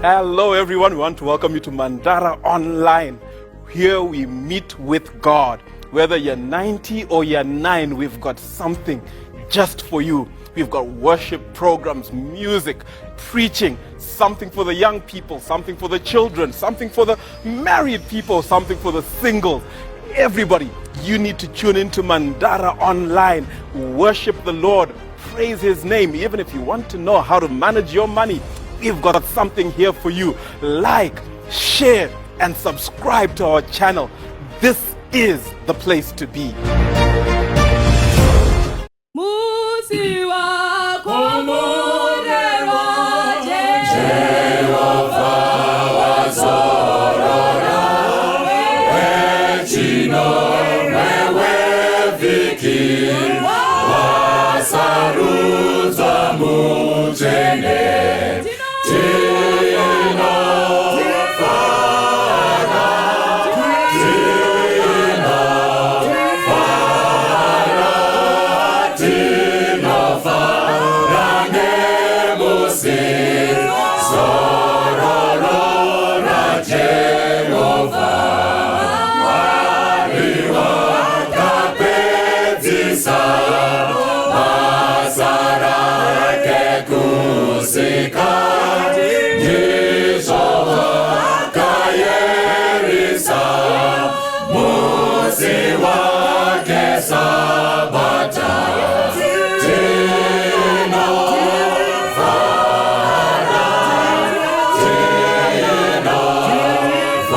Hello, everyone. We want to welcome you to Mandara Online. Here we meet with God. Whether you're 90 or you're 9, we've got something just for you. We've got worship programs, music, preaching, something for the young people, something for the children, something for the married people, something for the singles. Everybody, you need to tune into Mandara Online. Worship the Lord, praise His name. Even if you want to know how to manage your money, we've got something here for you. Like, share, and subscribe to our channel. This is the place to be. Musi wakomborerwa Jehovha Wazorora wechinomwe wevhiki wasarudzwa mutsvene. Tinofara, tinofara, tinofara nemusi zororo raJehovha. Mwari wakapedzisa basa rake kusika, ndizvo vakayerisa musi wake Sabata. Tinofara,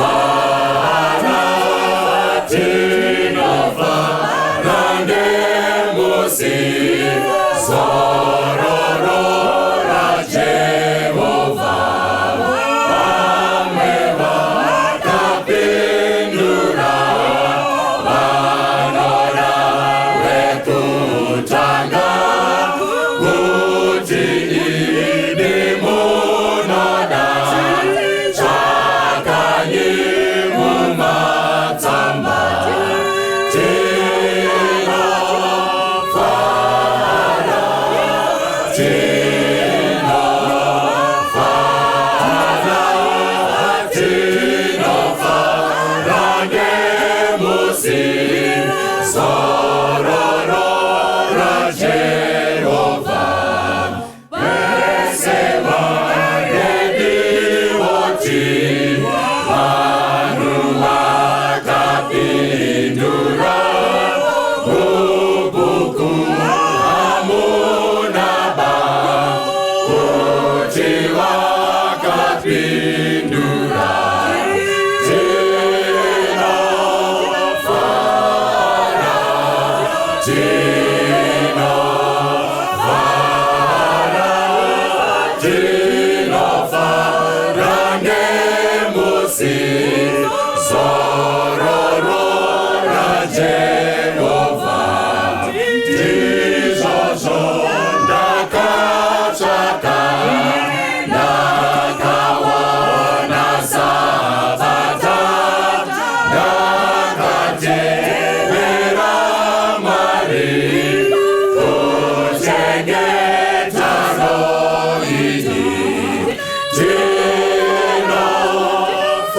tinofara, tinofara nemusi zororo raJehovha. Vamwe vakapindura vanora wekutanga kuti idi munoda tsvakanyi mumatsamba. Tinofara, tinofara, tinofara nemusi zororo raJehovha. Vese varediwoti vanhu vakapindura mubhuku hamunaba kuti vakapindura. Tinofara, tinofara, tinofara nemusi zororo raJehovha. Ndizvozvo ndakatsvaka, ndakawana Sabata, ndakatevera Mwari kuchengeta roidi.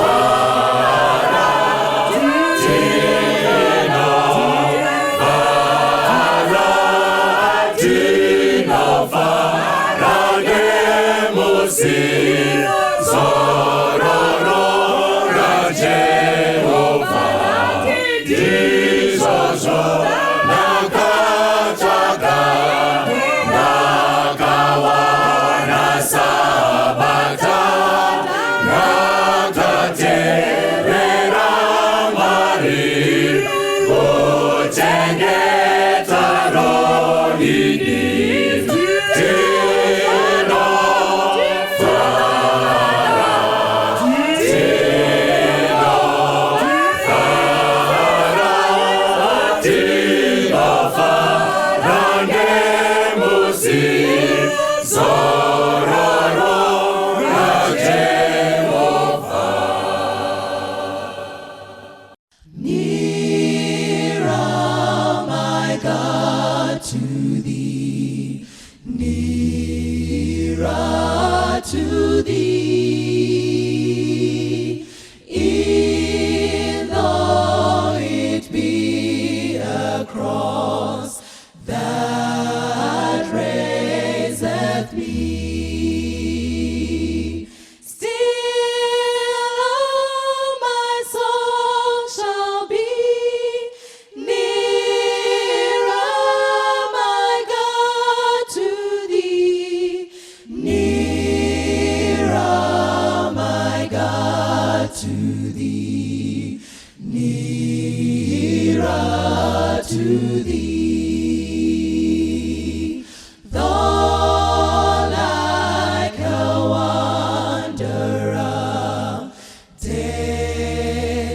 Tinofara, tinofara, tinofara nemusi zororo raJehovha. Ndizvozvo ndakatsvaka, ndakawana Sabata, ndakatevera Mwari kuchengeta roidi. Tinofara, tinofara, tinofara nemusi zororo raJehovha. Nearer, my God, to thee, nearer to thee. to thee, though like a wanderer, daylight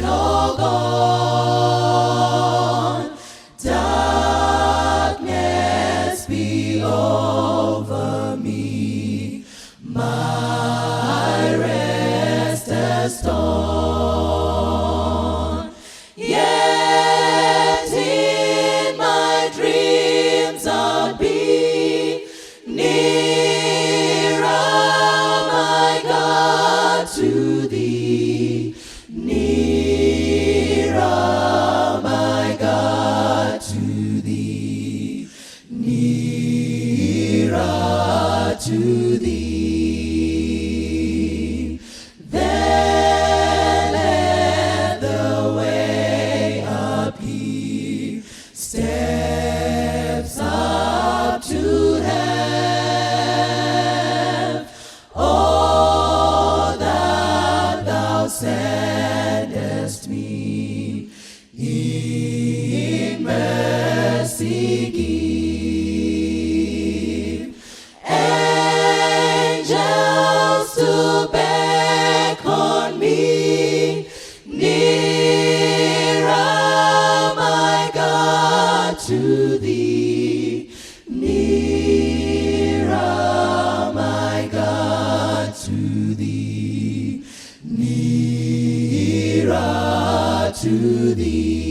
all gone, darkness be over me, my rest has torn. Yet in my dreams I'll be nearer, my God, to thee. Nearer, my God, to thee. Nearer to thee. Then let the way appear, steps up to heaven. Oh, that thou sendest me in mercy give. Angels to beckon me nearer, my God, to thee. Nearer, my God, to thee. Nearer to thee.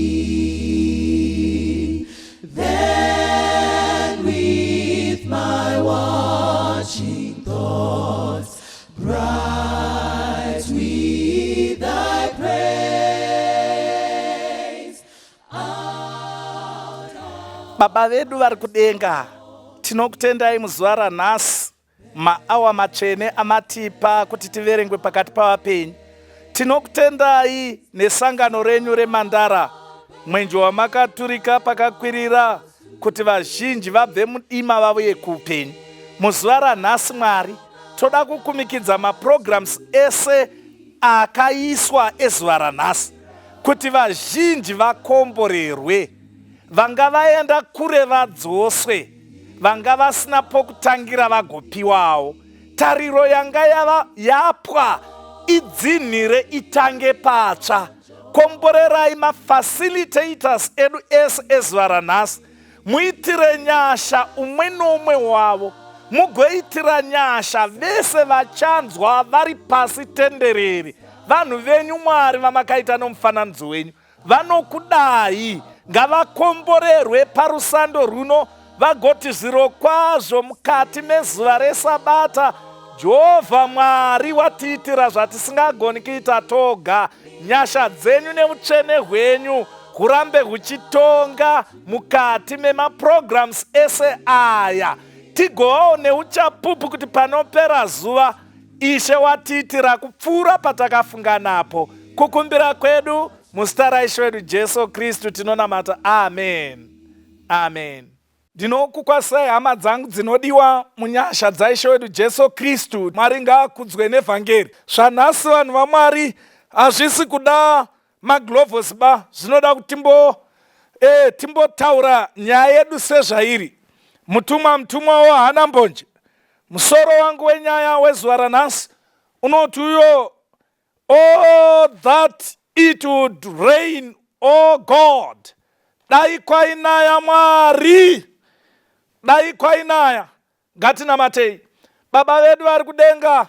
Then with my watching thoughts, bright with thy praise, out of Baba vedu vari kudenga, tinokutendai muzuva ranhasi, maawa matsvene amatipa kuti tiverengwe pakati pavapenyu. Tinokutendai nesangano renyu reMandara, mwenje wamakaturika pakakwirira kuti vazhinji vabve mudima vauye kuupenyu. Muzuva ranhasi Mwari, toda kukumikidza maprograms ese akaiswa ezuva ranhasi kuti vazhinji vakomborerwe. Vanga vaenda kure vadzoswe, vanga vasina pokutangira vagopiwawo. Tariro yanga yava yapwa idzinhire itange patsva. Komborerai mafacilitators edu ese ezuva ranhasi. Muitire nyasha umwe noumwe wavo. Mugoitira nyasha vese vachanzwa vari pasi tenderere. Vanhu venyu Mwari vamakaita nomufananidzo wenyu. Vanokudai ngavakomborerwe parusando runo vagoti zvirokwazvo mukati mezuva reSabata Jehovha Mwari watiitira zvatisingagoni kuita toga. Nyasha dzenyu neutsvene hwenyu hurambe huchitonga mukati memaprograms ese aya, tigovawo neuchapupu kuti panopera zuva Ishe watiitira kupfuura patakafunga napo. Kukumbira kwedu muzita raIshe wedu Jesu Kristu tinonamata. Amen. Amen. Ndinokukwazisai hama dzangu dzinodiwa munyasha dzaIshe wedu Jesu Kristu. Mwari ngaakudzwe nevhangeri. Zvanhasi vanhu vaMwari hazvisi kuda magloves ba, zvinoda kuti timbo timbotaura nyaya yedu sezvairi. Mutumwa mutumwawo haana mbonje. Musoro wangu wenyaya wezuva ranhasi unoti uyo, Oh that it would rain, oh God. Dai kwainaya Mwari, dai kwainaya. Ngatinamatei. Baba vedu vari kudenga,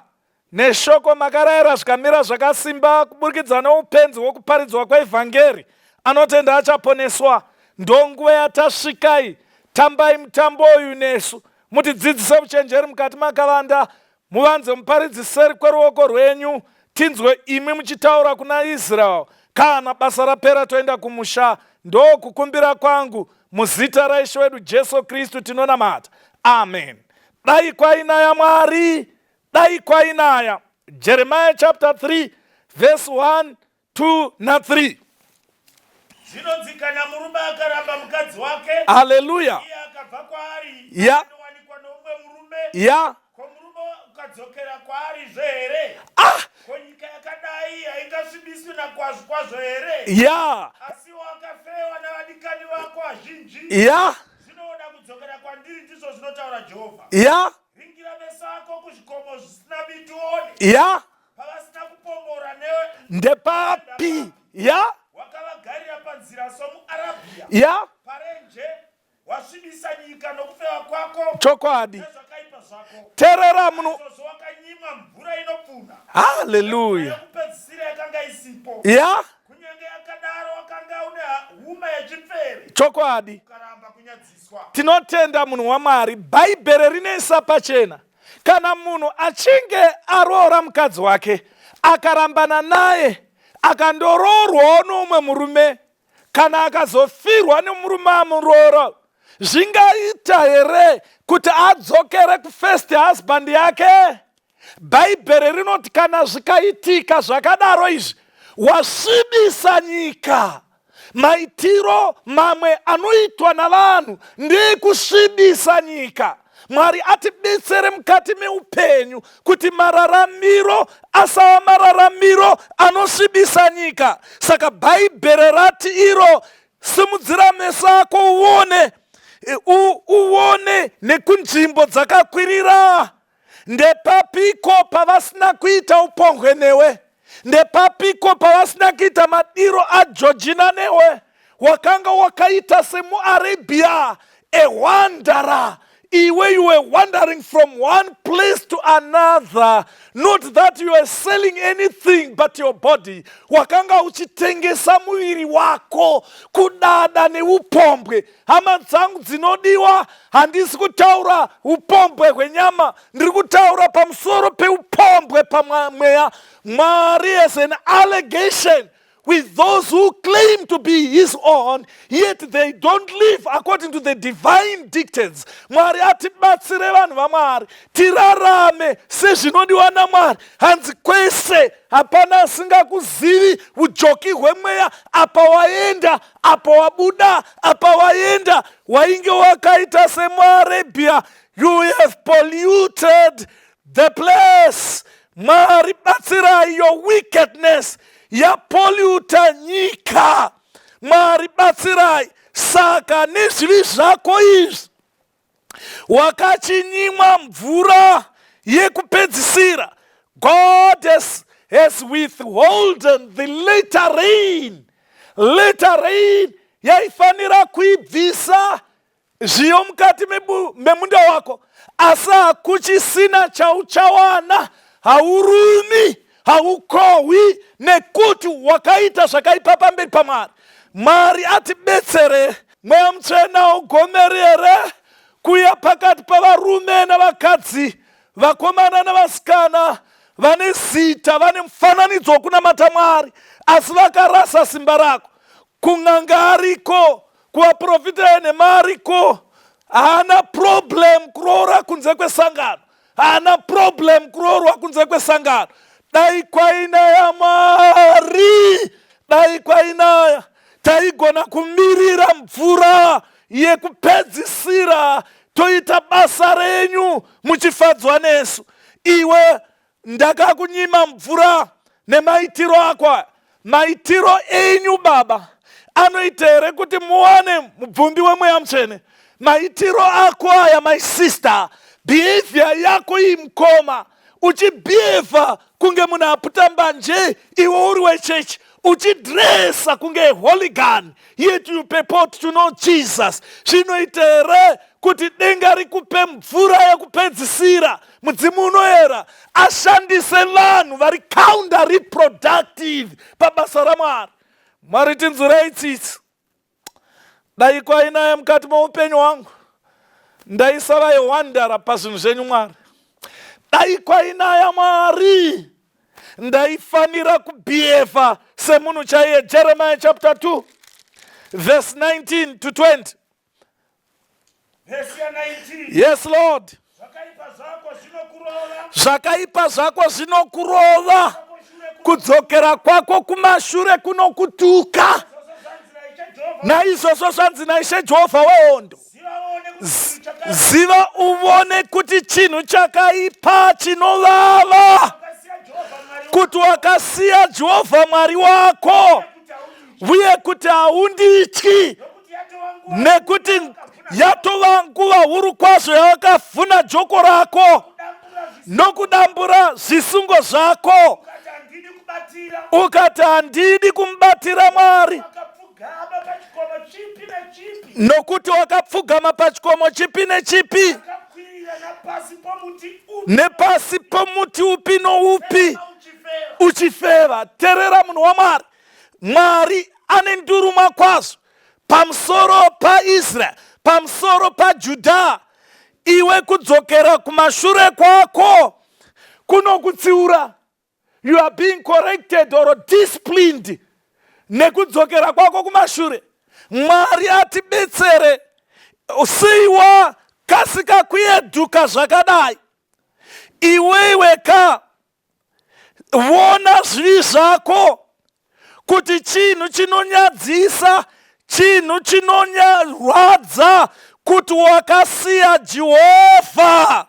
neshoko makarayira zvikamira zvakasimba kuburikidza neupenzi hwokuparidzwa kweevhangeri, anotenda achaponeswa. Ndonguva yatasvikai, tambai mutambo uyu nesu, mutidzidzise uchenjeri mukati makavanda, muvanze muparidzi seri kweruoko rwenyu, tinzwe imi muchitaura kuna Israel. Kana basa rapera toenda kumusha. Ndokukumbira kwangu muzita raIshe wedu Jesu Kristu tinonamata. Amen. Dai kwainaya Mwari, dai kwainaya. Jeremiah chapter 3 verse 1, 2 na3. Zvinonzi kana murume akaramba mukadzi wake, Haleluya. iye akabva kwaari, akandowanikwa noumwe murume, ko murume ukadzokera kwaarizve here? Ko nyika yakadai haingasvibiswi nakwazvo kwazvo here? Asiwo akafewa. Ya. Zvino woda kudzokera kwandiri, ndizvo zvinotaura Jehovha. Ya. Ringira meso ako kuzvikomo zvisina miti uone. Ya. Pavasina kupombora newe. Ndepapi? Ya. Wakavagarira panzira somuArabhia. Ya. Parenje wasvibisa nyika nokufeva kwako. Chokwadi. Nezvakaipa zvako. Terera muno. Izvozvo wakanyimwa mvura inopfuna. Hallelujah. Yekupedzisira yakanga isipo. Ya. Kunyange yakadaro wakanga une huma yechipfeve. Chokwadi. Ukaramba kunyadziswa. Tinotenda munhu waMwari. Bhaibheri rinoisa pachena kana munhu achinge aroora mukadzi wake akarambana naye akandoroorwawo noumwe murume kana akazofirwa nemurume amuroora zvingaita here kuti adzokere kufirst husband yake? Bhaibheri rinoti kana zvikaitika zvakadaro izvi, wasvibisa nyika. Maitiro mamwe anoitwa navanhu ndeekusvibisa nyika. Mwari atibetsere mukati meupenyu kuti mararamiro asava mararamiro anosvibisa nyika. Saka Bhaibheri rati iro, simudzira meso ako uone, uone nekunzvimbo dzakakwirira. Ndepapiko pavasina kuita upombwe newe? Ndepapiko pavasina kuita madiro aJojina newe? Wakanga wakaita semuArabia, a wanderer. Iwe, you were wandering from one place to another. Not that you were selling anything but your body. Wakanga uchitengesa muviri wako kudada neupombwe. Hama dzangu dzinodiwa, handisi kutaura upombwe hwenyama, ndiri kutaura pamusoro peupombwe pamweya. Mwari has an allegation with those who claim to be his own, yet they don't live according to the divine dictates. Mwari atibatsire vanhu vaMwari tirarame sezvinodiwa naMwari. Hanzi kwese hapana asingakuzivi ujoki hwemweya. Apa waenda, apa wabuda, apa waenda, wainge wakaita semuArabia. You have polluted the place. Mwari batsirai, your wickedness yapolluta nyika. Mwari batsirai. Saka nezvivi zvako izvi wakachinyimwa mvura yekupedzisira. God has withholden the later rain. Later rain yaifanira kuibvisa zviyo mukati memunda wako, asi hakuchisina chauchawana. Haurumi, haukohwi, nekuti wakaita zvakaipa pamberi paMwari. Mwari atibetsere. Mweya Mutsvene haugomeri here kuuya pakati pavarume navakadzi, vakomana navasikana vane zita, vane mufananidzo wokunamata Mwari, asi vakarasa simba rako? Kun'anga ariko, kuvaprofita enhema ariko. Haana problem kuroora kunze kwesangano, haana problem kuroorwa kunze kwesangano. Dai kwainaya Mwari, dai kwainaya, taigona kumirira mvura yekupedzisira toita basa renyu muchifadzwa nesu. Iwe ndakakunyima mvura nemaitiro ako aya. Maitiro enyu baba anoita here kuti muwane mubvumbi wemweya mutsvene? Maitiro ako aya, my sister, behavior yako iyi mukoma, uchibehava kunge munhu aputa mbanje iwe uri wechechi, uchidresa kunge hooligan, yet you purport to know Jesus. Zvinoita here kuti denga rikupe mvura yekupedzisira, mudzimu unoera ashandise vanhu vari counter reproductive pabasa raMwari? Mwari tinzwirei tsitsi. Dai kwainaya mukati meupenyu hwangu, ndaisava yewandara pazvinhu zvenyu Mwari. Dai kwainaya Mwari, ndaifanira kubehava semunhu chaiye. Jeremiah chapter 2 verse 19 to 20. Vhesi ya 19. Yes Lord. Zvakaipa zvako zvinokurova. Zvakaipa zvako zvinokurova, kudzokera kwako kumashure kunokutuka. Naizvozvo zvanzi naIshe Jehovha wehondo, ziva uvone kuti chinhu chakaipa chinovava kuti wakasiya Jehovha Mwari wako, uye kuti haundityi. Nekuti yatova nguva huru kwazvo yawakavhuna joko rako nokudambura zvisungo zvako, ukati handidi kumubatira Mwari, nokuti wakapfugama pachikomo chipi nechipi nepasi pomuti upi noupi uchifeva. Terera munhu waMwari, Mwari ane ndurumwa kwazvo pamusoro paIsraeri, pamusoro paJudha. Iwe kudzokera kumashure kwako kunokutsiura. You are being corrected or disciplined nekudzokera kwako kumashure. Mwari atibetsere. Sei wakasika kuyeduka zvakadai? Iwewe ka vona zvivi zvako kuti chinhu chinonyadzisa, chinhu chinonyarwadza kuti wakasiya Jehovha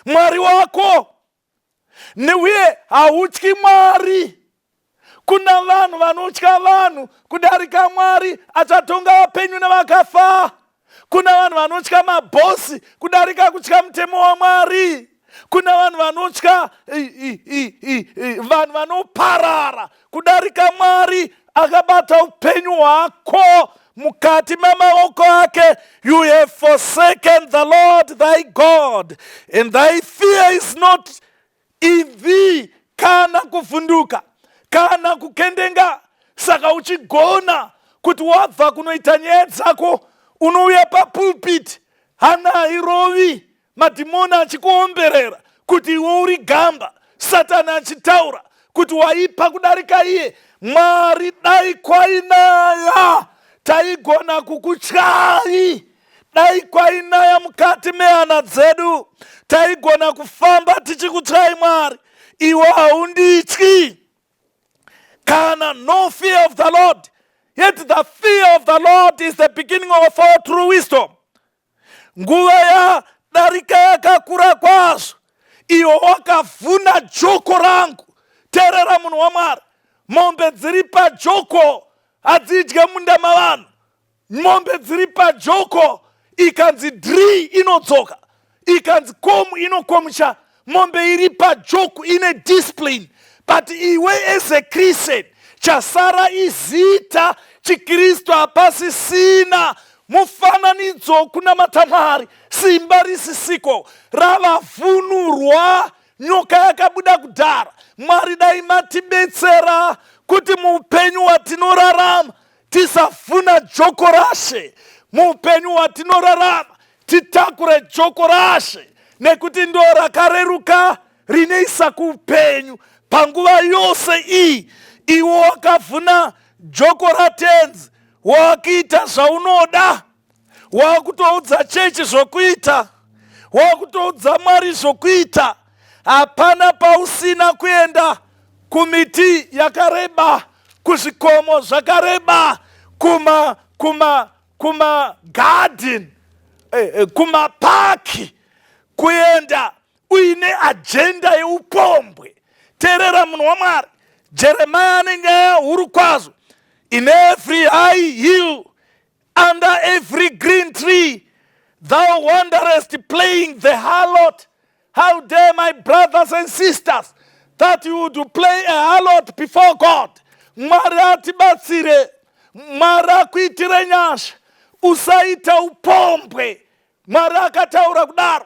Mwari wako neuye hautyi Mwari. Kuna vanhu vanotya vanhu kudarika Mwari achatonga vapenyu nevakafa. Kuna vanhu vanotya mabhosi kudarika kutya mutemo waMwari. Kuna vanhu vanotya vanhu vanoparara kudarika Mwari akabata upenyu hwako mukati mamaoko ake. You have forsaken the Lord thy God, and thy fear is not in thee. Kana kuvhunduka kana kukendenga. Saka uchigona kuti wabva kunoita nyaya dzako, unouya papulpit, hana hairovi, madhimoni achikuomberera kuti iwe uri gamba, Satani achitaura kuti waipa kudarika iye. Mwari, dai kwainaya taigona kukutyai, dai kwainaya mukati mehana dzedu taigona kufamba tichikutyai. Mwari, iwe haundityi kana, no fear of the Lord. Yet the fear of the Lord is the beginning of all true wisdom. Nguva yadarika yakakura kwazvo iwe wakavhuna joko rangu. Teerera munhu waMwari, mombe dziri pajoko hadzidye munda mavanhu. Mombe dziri pajoko ikanzi dri inodzoka, ikanzi komu inokomusha. Mombe iri pajoko ine discipline, but iwe as a Christian chasara izita chiKristu, hapasisina mufananidzo kunamata Mwari, simba risisiko, ravavhunurwa, nyoka yakabuda kudhara. Mwari, dai matibetsera kuti muupenyu hwatinorarama tisavhuna joko raShe. Muupenyu hwatinorarama titakure joko raShe, nekuti ndo rakareruka rinoisa kuupenyu. Panguva yose iyi iwe wakavhuna joko raTenzi, wakuita zvaunoda, wakutoudza chechi zvokuita, wakutoudza Mwari zvokuita. Hapana pausina kuenda, kumiti yakareba, kuzvikomo zvakareba, kuma kuma kuma garden, kumapaki, kuenda uine agenda yeupombwe. Teerera munhu waMwari, Jeremaya ane nyaya huru kwazvo. In every high hill, under every green tree, thou wanderest playing the harlot. How dare, my brothers and sisters, that you would play a harlot before God? Mwari atibatsire, Mwari akuitire nyasha. Usaita upombwe. Mwari akataura kudaro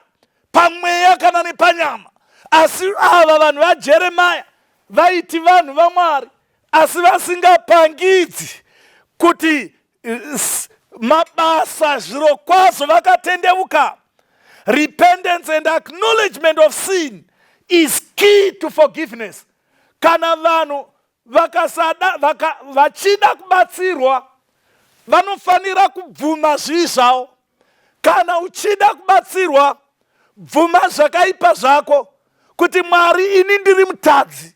pamweya kana nepanyama. Asi ava vanhu vaJeremaya vaiti vanhu vaMwari, asi vasingapangidzi kuti mabasa zviro kwazvo vakatendeuka. Repentance and acknowledgement of sin is key to forgiveness. Kana vanhu vakasada vachida kubatsirwa, vanofanira kubvuma zvivi zvavo. Kana uchida kubatsirwa, bvuma zvakaipa zvako kuti Mwari, ini ndiri mutadzi.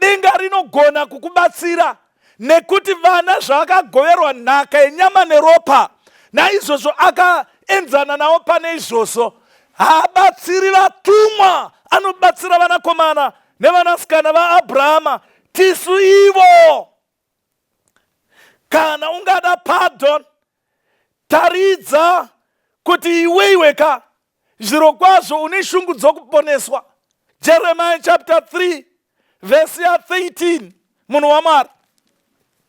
Denga rinogona kukubatsira, nekuti vana zvavakagoverwa nhaka yenyama neropa, naizvozvo akaenzana navo pane izvozvo. Haabatsiri vatumwa, anobatsira vanakomana nevanasikana vaAbrahama, tisu ivo. Kana ungada pardon, Taridza kuti iweiwe ka zvirokwazvo une shungu dzokuponeswa. Jeremiah chapter 3 vhesi ya 13 munhu waMwari.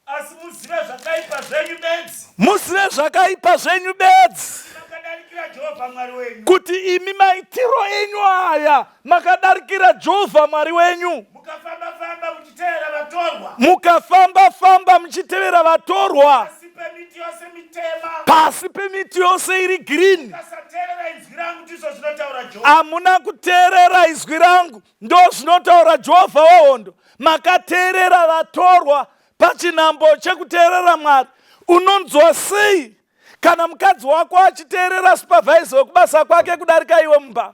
Asi muzive zvakaipa zvenyu bedzi. Muzive zvakaipa zvenyu bedzi. Makadarikira Jehovha Mwari wenyu. Kuti imi maitiro enyu aya makadarikira Jehovha Mwari wenyu. Mukafamba-famba muchitevera vatorwa. Mukafamba-famba muchitevera vatorwa. Pasi pemiti yose mitema. Pasi pemiti yose iri green. Mukasateerera inzwi rangu ndizvo zvinotaura Jehovha. Hamuna kuteerera izwi rangu ndozvinotaura Jehovha wehondo. Makateerera vatorwa pachinhambo chekuteerera Mwari. Unonzwa sei kana mukadzi wako achiteerera supervisor wekubasa kwake kudarika iwe mumba?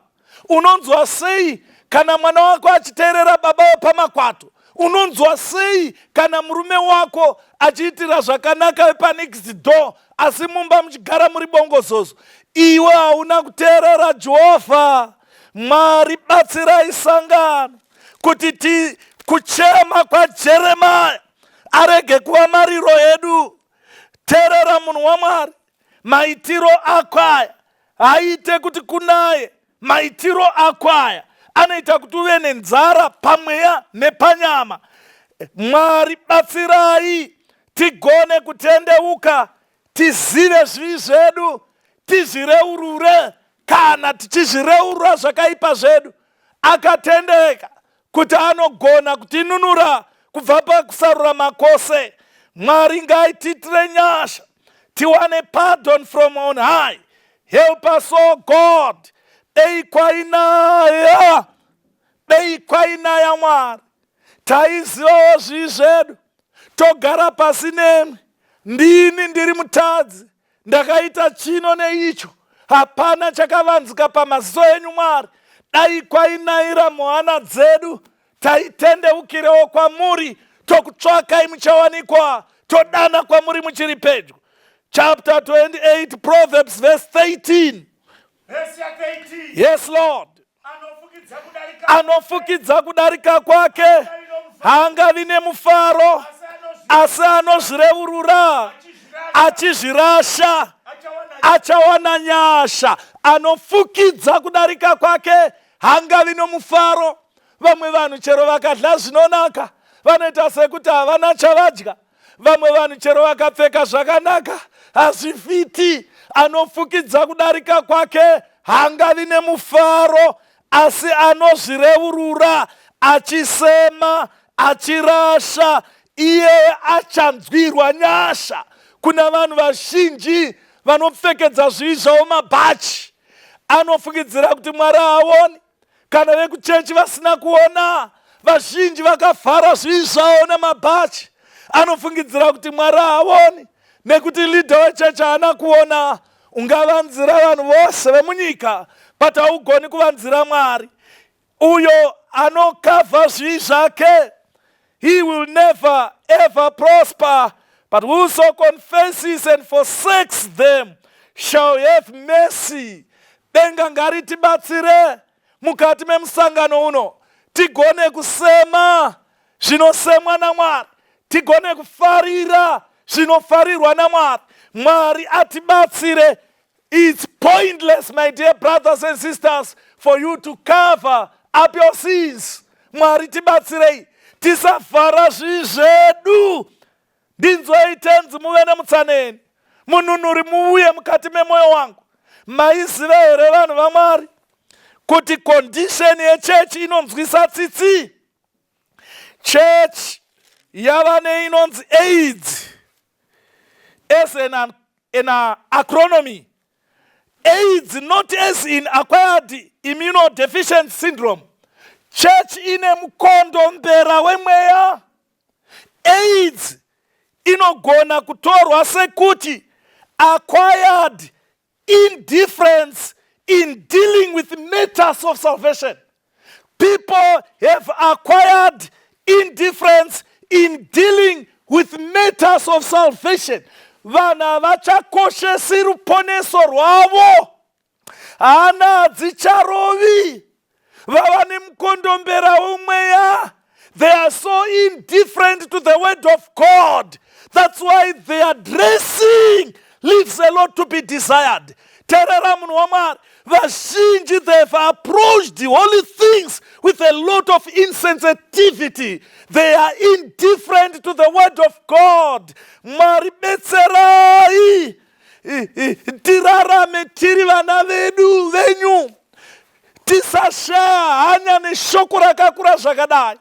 Unonzwa sei kana mwana wako achiteerera baba wepamakwato? Unonzwa sei kana murume wako achiitira zvakanaka vepanext door asi mumba muchigara muri bongozozo? Iwe hauna kuteerera Jehovha. Mwari batsirai sangano kuti ti kuchema kwaJeremia arege kuva mariro edu. Teerera munhu waMwari, maitiro ako aya haaite kuti kunaye. Maitiro ako aya anoita kuti uve nenzara pamweya nepanyama. Mwari batsirai tigone kutendeuka, tizive zvivi zvedu, tizvireurure. Kana tichizvireurura zvakaipa zvedu, akatendeka kuti anogona kutinunura kubva pakusarurama kwose. Mwari ngaitiitire nyasha tiwane pardon from on high. Help us, oh God. Dei kwainaya, dei kwainaya Mwari, taizivawo zvii zvedu, togara pasi nemwi. Ndini ndiri mutadzi, ndakaita chino neicho, hapana chakavanzika pamaziso enyu Mwari. Dai kwainaira muhana dzedu, taitendeukirewo kwamuri, tokutsvakai muchawanikwa, todana kwamuri muchiri pedyo. Chapter 28 Proverbs verse 13. Verse ya 13. Yes Lord. Anofukidza kudarika, Anofukidza kudarika kwake haangavi nemufaro, asi anozvireurura achizvirasha achawana nyasha. Anofukidza kudarika kwake haangavi nomufaro. Vamwe vanhu chero vakadya zvinonaka vanoita sekuti havana chavadya. Vamwe vanhu chero vakapfeka zvakanaka hazvifiti. Anofukidza kudarika kwake haangavi nemufaro, asi anozvireurura achisema achirasha, iye achanzwirwa nyasha. Kuna vanhu vazhinji vanopfekedza zvivi zvavo mabhachi, anofukidzira kuti Mwari haaoni, kana vekuchechi vasina kuona. Vazhinji vakavhara zvivi zvavo nemabhachi, anofungidzira kuti Mwari haaoni nekuti leader wechechi haana kuona. Ungavanzira vanhu vose vemunyika, but haugoni kuvanzira Mwari. Uyo anokavha zvivi zvake, he will never ever prosper, but whoso confesses and forsakes them shall have mercy. Denga ngaritibatsire mukati memusangano uno, tigone kusema zvinosemwa naMwari, tigone kufarira zvinofarirwa naMwari. Mwari atibatsire. It's pointless, my dear brothers and sisters, for you to cover up your sins. Mwari tibatsirei tisavhara zvivi zvedu. Ndinzwei Tenzi, muve nemutsaneni, mununuri muuye mukati memwoyo wangu. Maiziva here vanhu vaMwari kuti condition yechechi inonzwisa tsitsi? Church yava neinonzi AIDS as an acronym. AIDS not as in acquired immunodeficiency syndrome. Church ine mukondombera wemweya. AIDS inogona kutorwa sekuti acquired indifference in dealing with matters of salvation. People have acquired indifference in dealing with matters of salvation. Vanhu havachakoshesi ruponeso rwavo, hana hadzicharovi, vava nemukondombera womweya. They are so indifferent to the word of God. That's why they are dressing leaves a lot to be desired. Terera munhu waMwari, vazhinji they've approached the holy things with a lot of insensitivity. They are indifferent to the word of God. Mwari betserai tirarame tiri vana vedu venyu, tisashaya hanya neshoko rakakura zvakadai,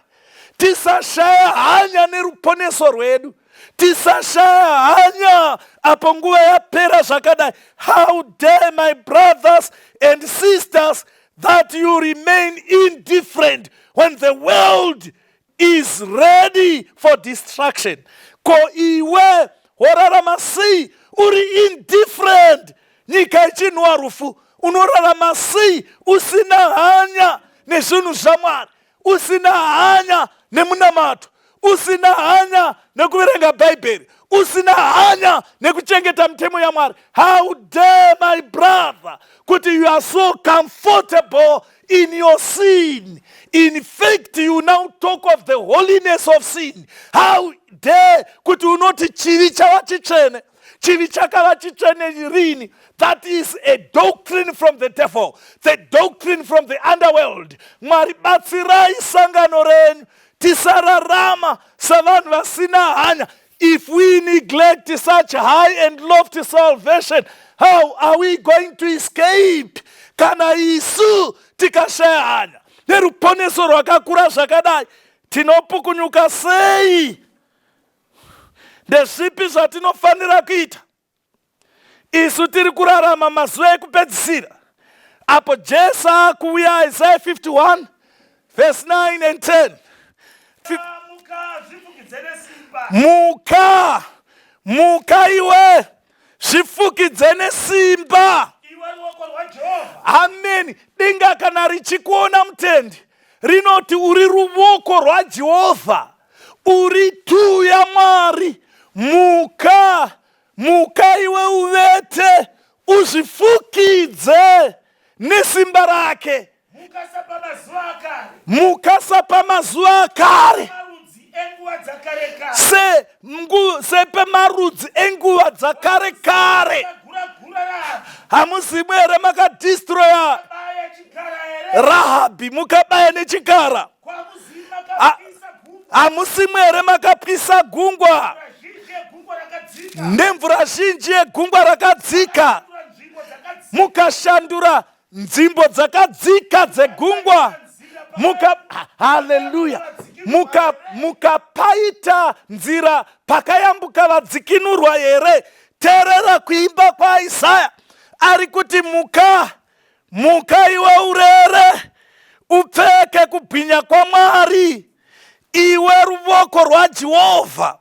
tisashaya hanya neruponeso rwedu, tisashaya hanya apo nguva yapera zvakadai. How dare, my brothers and sisters, that you remain indifferent when the world is ready for destruction? Ko iwe worarama sei uri indifferent nyika ichinhuwa rufu? Unorarama sei usina hanya nezvinhu zvaMwari, usina hanya nemunamato, usina hanya nekuverenga Bhaibheri, usina hanya nekuchengeta mitemo yaMwari? How dare, my brother, kuti you are so comfortable in your sin? In fact, you now talk of the holiness of sin. How dare kuti unoti chivi chava chitsvene? Chivi chakava chitsvene rini? That is a doctrine from the devil, the doctrine from the underworld. Mwari batsirai sangano renyu, tisararama savanhu vasina hanya. If we neglect such high and lofty salvation, how are we going to escape? Kana isu tikashaya hanya neruponeso rwakakura zvakadai, tinopukunyuka sei? Ndezvipi zvatinofanira kuita isu tiri kurarama mazuva ekupedzisira apo Jesu akuuya? Isaya 51 verse 9 and 10. Muka, zvifukidze nesimba. Muka, muka iwe, zvifukidze nesimba. Iwe ruoko rwaJehovha. Ameni. Denga kana richikuona, mutendi, rinoti uri ruoko rwaJehovha, uri tuu yaMwari. Muka, muka iwe, uvete, uzvifukidze nesimba rake. Muka sapamazuva akare. Muka sapamazuva akare. Marudzi enguva dzakare kare. Sepemarudzi enguva dzakare kare. Gura-gura Rahabhi. Hamuzimu here makadhistroya Baya chikara here? Rahabhi, mukabaya nechikara? Kwamuzivi makapisa gungwa? Hamusimu here makapisa gungwa? Mvura zhinji yegungwa rakadzika. Nemvura zhinji yegungwa rakadzika. Shandura nzvimbo dzakadzika. Mukashandura nzvimbo dzakadzika dzegungwa. Muka, haleluya, mukapaita nzira pakayambuka vadzikinurwa here? Teerera kuimba kwaIsaya, ari kuti muka, muka iwe, urere, upfeke kubwinya kwaMwari, iwe ruvoko rwaJehovha.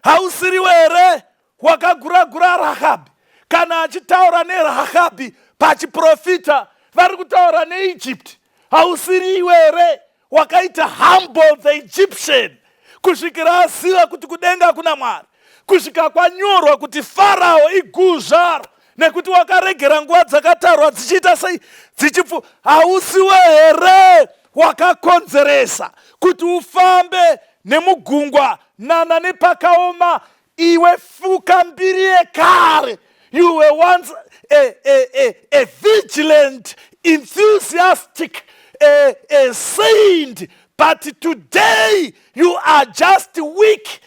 Hausiriwe here wakagura-gura Rahabhi? Kana achitaura neRahabhi pachiprofita, vari kutaura neEgypt. Hausiri iwe here wakaita humble the Egyptian kusvikira aziva kuti kudenga kuna Mwari, kusvika kwanyorwa kuti Farao iguzvaro, nekuti wakaregera nguva dzakatarwa dzichiita sei, dzichipfu? Hausiwe here wakakonzeresa kuti ufambe nemugungwa nana nepakaoma? Iwe fuka mbiri yekare. You were once a vigilant, enthusiastic, a saint, but today you are just weak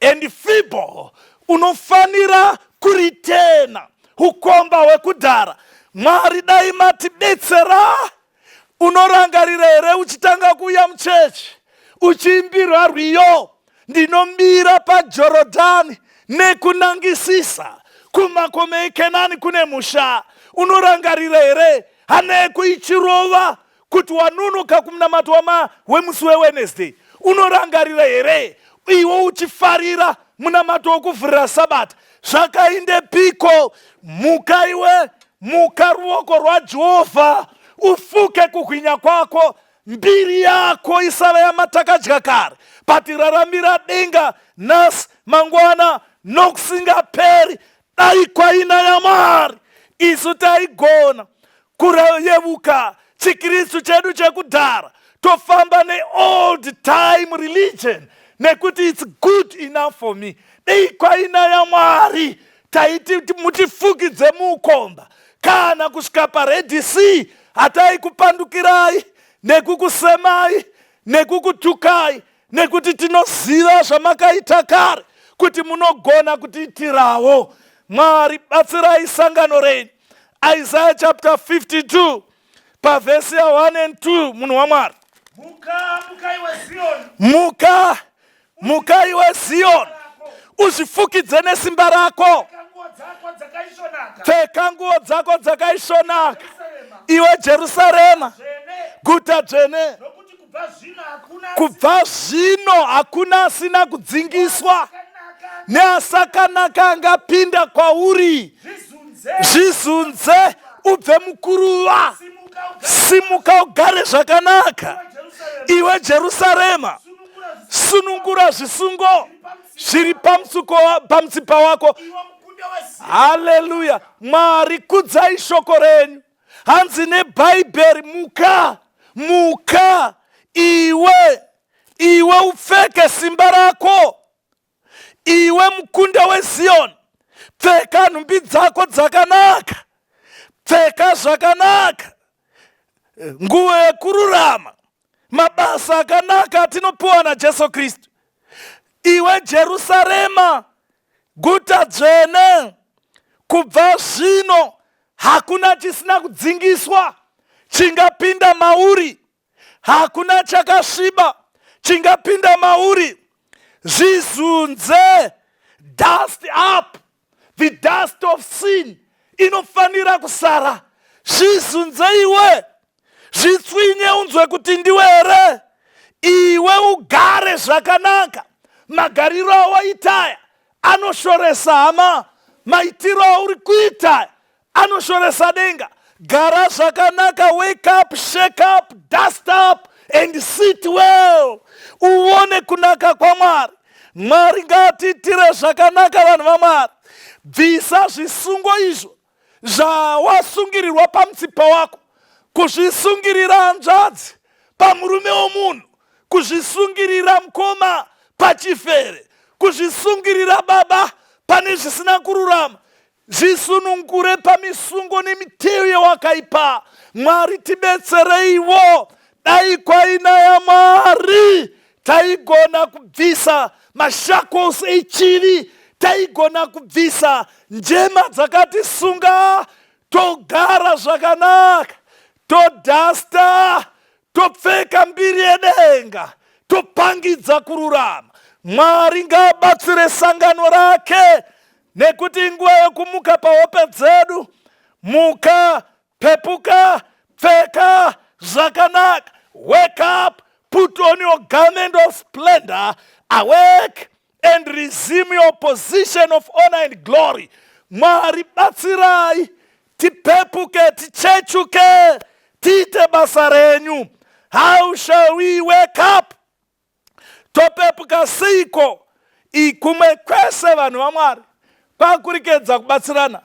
and feeble. Unofanira kuritena ukomba hwekudhara. Mwari dai matibetsera. Unorangarira here uchitanga kuuya muchechi, uchiimbirwa rwiyo, "Ndinomira paJorodhani nekunangisisa kumakome eKenani kune musha"? Unorangarira here hana yako ichirova kuti wanonoka kumunamato wemusi weWednesday? Unorangarira here iwe uchifarira munamato wokuvhurira Sabata? Zvakainde piko? Muka iwe, muka, ruoko rwaJehovha, ufuke kuhwinya kwako. Mbiri yako isava yamatakadya kare, but raramira denga nhasi, mangwana nokusingaperi. Dai kwaina yaMwari isu taigona kureyevuka chiKristu chedu chekudhara, tofamba neold time religion nekuti it's good enough for me. Dei kwaina yaMwari. Taiti mutifukidze muukomba kana kusvika paRed Sea, hataikupandukirai nekukusemai nekukutukai, nekuti tinoziva zvamakaita kare kuti munogona kutiitirawo. Mwari, batsirai sangano renyu. Isaiah chapter 52 pavhesi ya1 and 2, munhu waMwari. Muka, muka iwe Ziyoni. Muka, muka iwe Ziyoni, uzvifukidze nesimba rako. Pfeka nguo dzako dzakaisvonaka. Pfeka nguo dzako dzakaisvonaka. Jerusarema. Iwe Jerusarema, Dzvene. guta dzvene. Nokuti kubva zvino hakuna Kubva zvino hakuna asina kudzingiswa akanaka neasakanaka angapinda kwauri. Zvizunze. Zvizunze ubve mukuruva. Simuka ugare. Simuka ugare zvakanaka. Jerusarema. Iwe Jerusarema, Sunungura sunungura zvisungo zviri pamutsipa wako. Iwe mukunda weZiyoni. Haleluya! Mwari, kudzai shoko renyu. Hanzi neBhaibheri, muka, muka iwe, iwe upfeke simba rako. Iwe mukunda weZiyoni, pfeka nhumbi dzako dzakanaka, pfeka zvakanaka, nguo yekururama, mabasa akanaka atinopiwa naJesu Kristu. Iwe Jerusarema, guta dzvene, kubva zvino hakuna chisina kudzingiswa chingapinda mauri, hakuna chakasviba chingapinda mauri. Zvizunze, dust up the dust of sin, inofanira kusara. Zvizunze iwe, zvitswinye, unzwe kuti ndiwe here. Iwe ugare zvakanaka. Magariro awaitaya anoshoresa hama, maitiro auri kuita anoshoresa denga. Gara zvakanaka. Wake up, shake up, dust up and sit well, uone kunaka kwaMwari. Mwari ngatiitire zvakanaka, vanhu vaMwari. Bvisa zvisungo izvo zvawasungirirwa pamutsipa wako, kuzvisungirira, hanzvadzi, pamurume womunhu, kuzvisungirira, mukoma, pachifere, kuzvisungirira, baba, pane zvisina kururama. Zvisunungure pamisungo nemiteyo yewakaipa. Mwari, tibetsereiwo. Dai kwainaya, Mwari, taigona kubvisa mashackles echivi, taigona kubvisa njema dzakatisunga, togara zvakanaka, todhasta, topfeka mbiri yedenga, topangidza kururama. Mwari ngaabatsire sangano rake, nekuti inguva yekumuka pahope dzedu. Muka, pepuka, pfeka zvakanaka. Wake up, put on your garment of splendor. Awake and resume your position of honor and glory. Mwari, batsirai tipepuke, tichechuke, tiite basa renyu. How shall we wake up? Topepuka seiko? Kumwe kwese, vanhu vaMwari, kwakurikedza kubatsirana,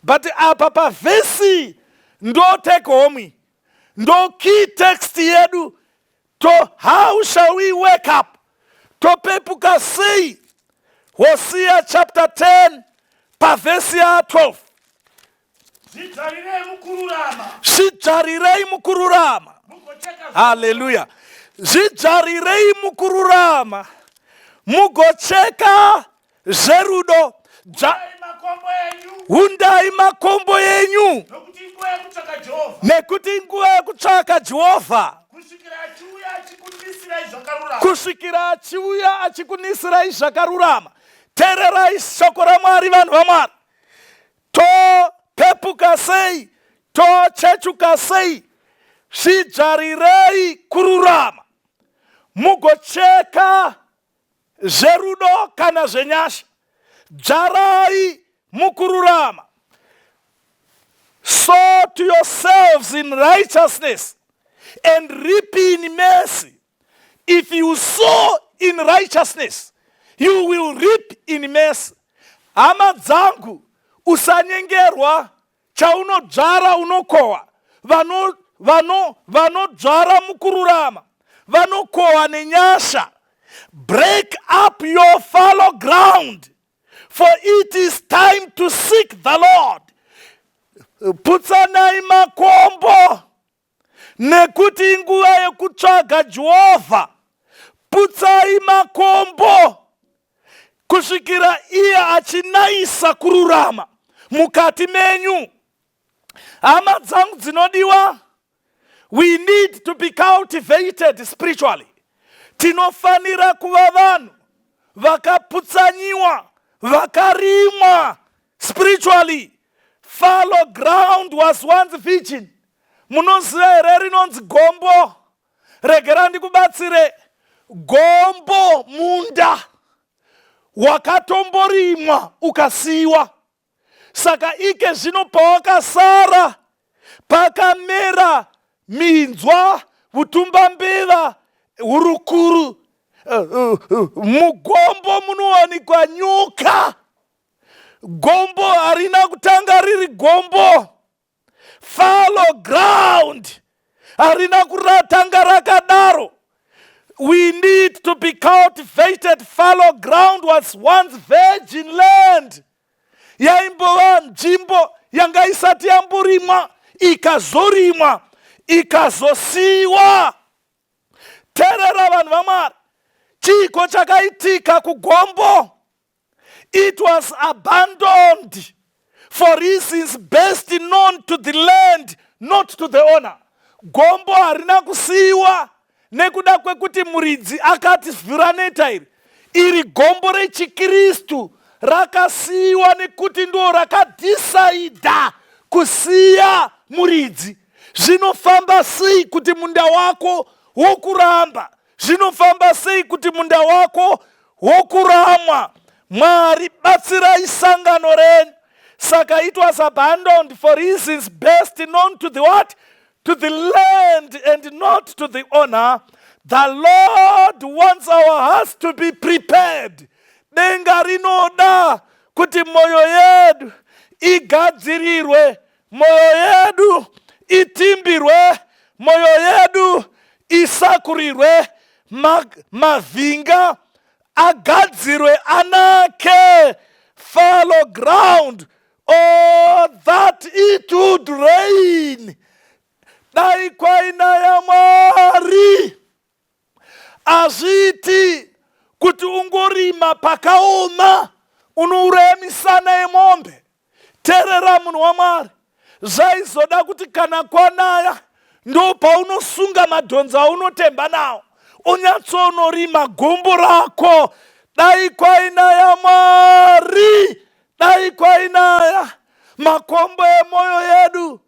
but apa pavhesi ndo take home, ndo key text yedu. To how shall we wake up? Topepuka sei? Hosea chapter 10 pavhesi ya12. Zvidzvarirei mukururama. Zvidzvarirei mukururama. Mugocheka. Haleluya! Zvidzvarirei mukururama, mugocheka zverudo. Dai makombo enyu. Hundai makombo enyu. Nokuti inguva yekutsvaka Jehovha. Nekuti inguva yekutsvaka Jehovha. Kusvikira achiuya achikunisirai zvakarurama. Kusvikira achiuya achikunisirai zvakarurama. Teererai shoko raMwari, vanhu vaMwari. Topepuka sei? Tochechuka sei? Zvidzvarirei kururama, mugocheka zverudo kana zvenyasha. Dzvarai mukururama. Sow to yourselves in righteousness and reap in mercy. If you sow in righteousness, you will reap in mercy. Hama dzangu, usanyengerwa. Chaunodzvara unokohwa. Vanodzvara mukururama vanokohwa nenyasha. Break up your fallow ground, for it is time to Seek the Lord. Putsanai makombo nekuti inguva yekutsvaga Jehovha. Putsai makombo kusvikira iye achinayisa kururama mukati menyu. Hama dzangu dzinodiwa, we need to be cultivated spiritually. Tinofanira kuva vanhu vakaputsanyiwa, vakarimwa spiritually. Fallow ground was once virgin. Munoziva here rinonzi gombo? Regera ndikubatsire. Gombo munda wakatomborimwa ukasiyiwa. Saka ike zvino pawakasara pakamera minzwa, vutumbambeva, hurukuru. Mugombo munowanikwa nyoka. Gombo harina kutanga riri gombo. Fallow ground harina kuratanga rakadaro. We need to be cultivated. Fallow ground was once virgin land. Yaimbova nzvimbo yanga isati yamborimwa, ikazorimwa, ikazosiyiwa. Teerera vanhu vaMwari, chiiko chakaitika kugombo? It was abandoned for reasons best known to the land, not to the owner. Gombo harina kusiyiwa nekuda kwekuti muridzi akati vhuraneta iri. Iri gombo rechiKristu rakasiyiwa nekuti ndo rakadhisaidha kusiya muridzi. Zvinofamba sei kuti munda wako wokuramba? Zvinofamba sei kuti munda wako wokuramwa? Mwari batsirai sangano renyu. Saka it was abandoned for reasons best known to the what? To the land and not to the owner. The Lord wants our hearts to be prepared. Denga rinoda kuti moyo yedu igadzirirwe, moyo yedu itimbirwe, moyo yedu isakurirwe, mavhinga agadzirwe anake. Fallow ground, oh, that it would rain. Dai kwainaya Mwari. Hazviiti kuti ungorima pakaoma unouraya misana yemombe. Teerera munhu waMwari, zvaizoda kuti kana kwanaya ndo paunosunga madhonzo aunotemba nawo unyatsonorima gombo rako. Dai kwainaya Mwari, dai kwainaya, makombo emwoyo yedu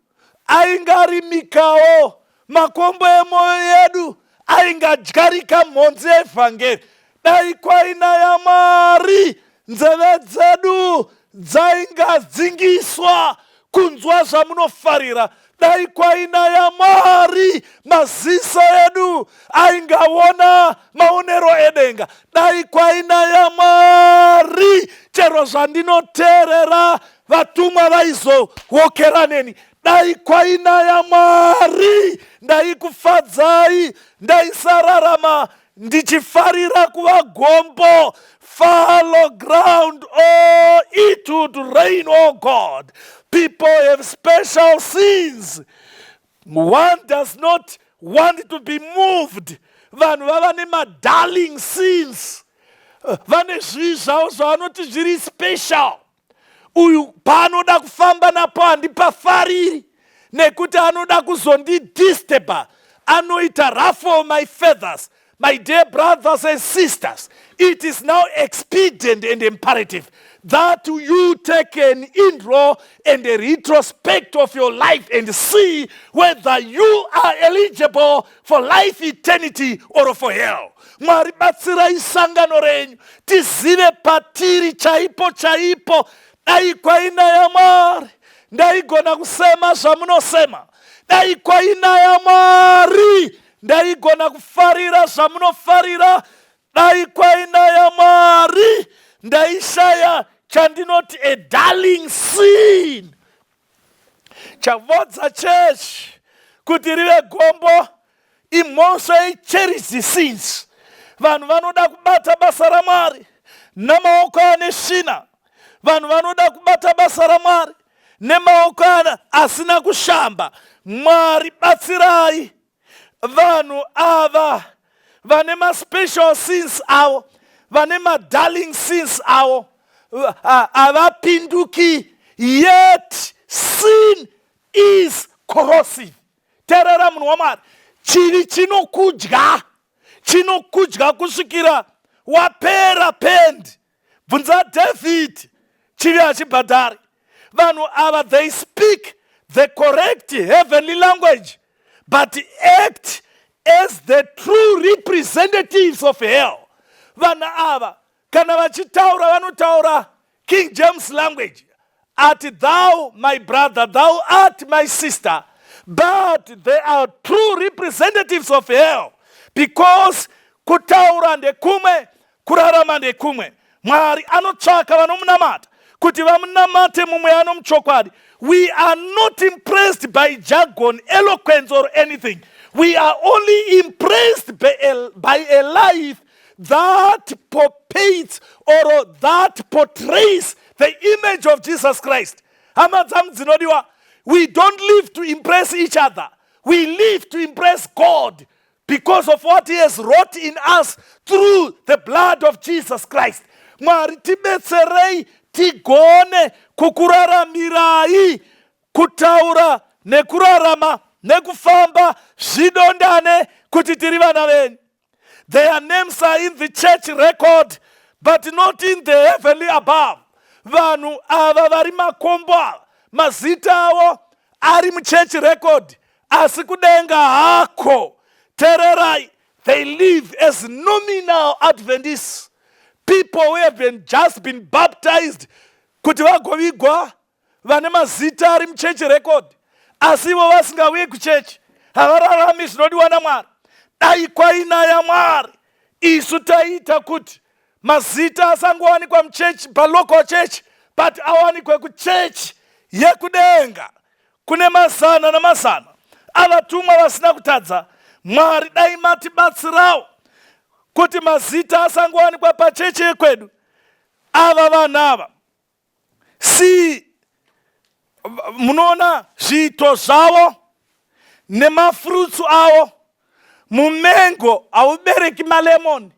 aingarimikawo, makombo emwoyo yedu aingadyarika mhonzi yevhangeri. Dai kwainaya Mwari, nzeve dzedu dzaingadzingiswa kunzwa zvamunofarira. Dai kwainaya Mwari, maziso edu aingaona maonero edenga. Dai kwainaya Mwari, chero zvandinoteerera vatumwa vaizowokera neni. Dai kwainaya Mwari, ndaikufadzai, ndaisararama ndichifarira kuva gombo. Fallow ground, oh, it would rain, oh God. People have special sins. One does not want to be moved. Vanhu vava nemadarling sins. Vane zvivi zvavo zvavanoti zviri special. Uyu paanoda kufamba napo handipafariri nekuti anoda kuzondidisturba, anoita ruffle my feathers. My dear brothers and sisters, it is now expedient and imperative that you take an intro and a retrospect of your life and see whether you are eligible for life eternity or for hell. Mwari batsirai sangano renyu tizive patiri chaipo chaipo. Dai kwainaya Mwari, ndaigona kusema zvamunosema. Dai kwainaya Mwari, ndaigona kufarira zvamunofarira. Dai kwainaya Mwari, ndaishaya chandinoti a darling sin. Chavodza chechi kuti rive gombo imhosva yecherished sins. Vanhu vanoda kubata basa raMwari namaoko ane svina. Vanhu vanoda kubata basa raMwari nemaoko ana asina kushamba. Mwari batsirai vanhu ava vane maspecial sins avo, vane madarling sins avo, havapinduki. Yet sin is corrosive. Teerera munhu waMwari, chivi chinokudya, chinokudya kusvikira wapera pendi. Bvunza David, chivi hachibhadhari. Vanhu ava, they speak the correct heavenly language but act as the true representatives of hell. Vanhu ava kana vachitaura, vanotaura King James language, "Art thou my brother? Thou art my sister." But they are true representatives of hell, because kutaura ndekumwe, kurarama ndekumwe. Mwari anotsvaka vanomunamata kuti vamunamate mumweya nomuchokwadi. We are not impressed by jargon, eloquence or anything. We are only impressed by a life that paints or that portrays the image of Jesus Christ. Hama dzangu dzinodiwa, we don't live to impress each other. We live to impress God because of what he has wrought in us through the blood of Jesus Christ. Mwari tibetserei tigone kukuraramirai. Kutaura nekurarama nekufamba zvidondane kuti tiri vana venyu. Their names are in the church record but not in the heavenly above. Vanhu ava vari makombo ava, mazita avo ari muchurch record, asi kudenga hako. Tererai, they live as nominal Adventists, people who have just been baptized kuti vagovigwa, vane mazita ari muchechi record, asi ivo vasingauyi kuchechi, havararami zvinodiwa naMwari. Dai kwainaya Mwari, isu taiita kuti mazita asangowanikwa muchechi, palocal church, but awanikwe kuchechi yekudenga kune mazana namazana avatumwa vasina kutadza. Mwari, dai matibatsirawo kuti mazita asangowanikwa pachechi yekwedu. Ava vanhu ava, si munoona zviito zvavo nemafurutsu avo. Mumengo haubereki malemoni,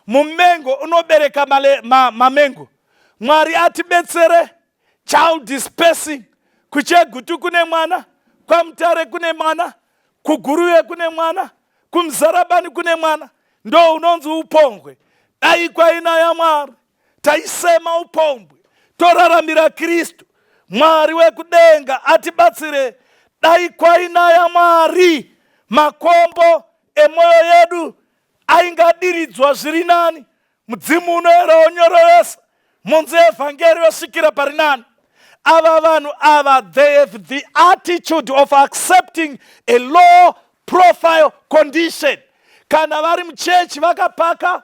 mumengo unobereka mamengo. Mwari atibetsere. Child dispersing, kuChegutu kune mwana, kwaMutare kune mwana, kuGuruve kune mwana, kuMuzarabani kune mwana. Ndo unonzi upombwe. Dai kwainaya Mwari, taisema upombwe, toraramira Kristu. Mwari wekudenga atibatsire. Dai kwainaya Mwari, makombo emwoyo yedu aingadiridzwa zviri nani, mudzimu unoera onyororesa, munzi evhangeri yosvikira pari nani. Ava vanhu ava, they have the attitude of accepting a low profile condition. Kana vari muchechi vakapaka,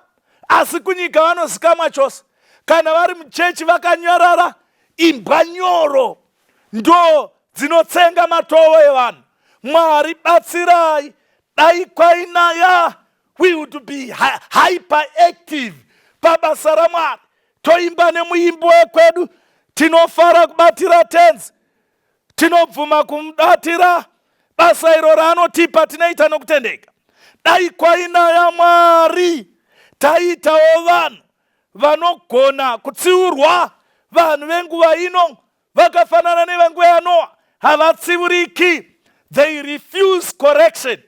asi kunyika vanozikamwa chose. Kana vari muchechi vakanyarara, imbwa nyoro ndo dzinotsenga matovo evanhu. Mwari batsirai. Dai kwainaya, we would be hyperactive pabasa raMwari. Toimba nemuimbo wekwedu, "Tinofara kubatira Tenzi." Tinobvuma kumubatira basa iro raanotipa, tinoita nokutendeka. Dai kwainaya Mwari, taiitawo vanhu vanogona kutsiurwa. Vanhu venguva ino vakafanana nevenguva yaNoa, havatsiuriki. They refuse correction.